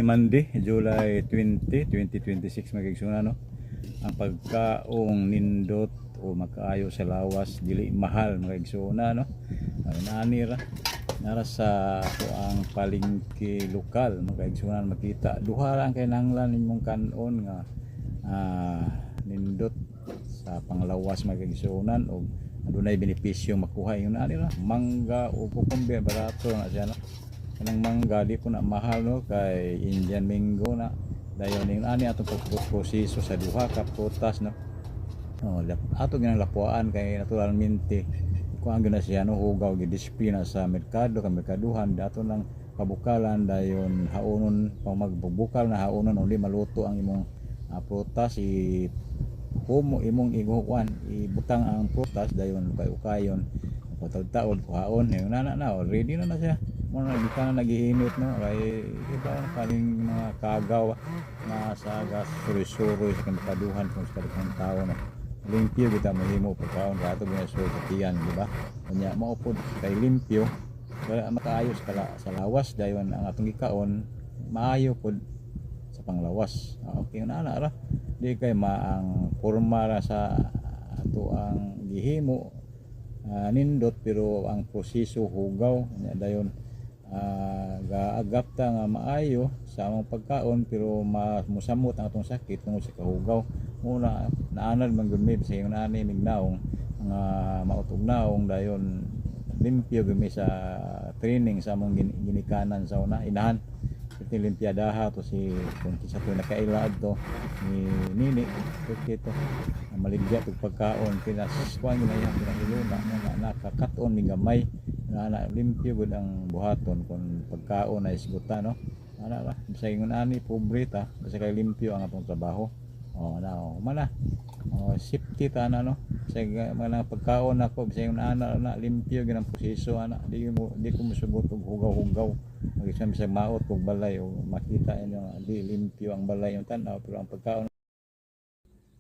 Monday, July 20, 2026, mga kaigsuonan, no? Ang pagkaong nindot o makaayo sa lawas, dili mahal, mga kaigsuonan, no? Ay, naani ra nara sa ako ang palengke lokal, mga kaigsuonan, makita duha ra ang kinahanglan ninyong kanon nga nindot sa panglawas, mga kaigsuonan, og adunay benepisyo makuha. Ingon ani ra, mangga o cucumber, barato na siya, no? Kanang mangga, di po na mahal, no, kay Indian mango na. Dayon ning ani atong pagproseso sa duha ka prutas, no? Oh, ato ginang lapuan kay naturalmente kuan gyud na siya, no, hugaw, gi-display na sa merkado kay merkaduhan. Ato nang pabukalan, dayon haonon pang magbukal na haonon. Uli maluto ang imong prutas, i humo imong igukuan, ibutang ang prutas, dayon kay ukayon patagtaod, kuhaon yung nana na, oh, ready na na siya mo na, di ka na nagiinit, no, kay iba na kaning mga kagaw na sa gas suroy-suroy sa merkaduhan. Kung sa daghang tao, no, limpyo kita mahimo pagkaon kay ato ginasuod sa tiyan, di ba? Unya mao pod kay limpyo, wala makaayos kala sa lawas, dayon ang atong gikaon maayo pod sa panglawas. Ah, okay na na ra, di kay maang porma ra sa ato ang gihimo nindot, pero ang proseso hugaw. Nya dayon gaagap ta nga maayo sa among pagkaon, pero musamot ang atong sakit tungod sa kahugaw. Muna naanad man gud mi sa ingon ani mignaong nga mautog naong, dayon limpyo gyud mi sa training sa among ginikanan sa una, inahan. Iti limpiadaha to si kung kinsa to nakaila adto ni Nini to maligya tug pagkaon, pinas kuan gyud na iya pinahiluna na nakakat-on mi gamay na na limpyo gud ang buhaton kung pagkaon ay isguta, no? Ana ra, bisag ingon ani pobre ta, basta kay limpyo ang atong trabaho. Oh, na oh, mana oh, safety ta na, no? Sa mga pagkaon nako, bisag ingon ana na limpyo gyud ang proseso ana, di ko mosugot og hugaw-hugaw. Mag-isang bisag maot kog balay o makita inyo di limpyo ang balay yung tan-aw, pero ang pagkaon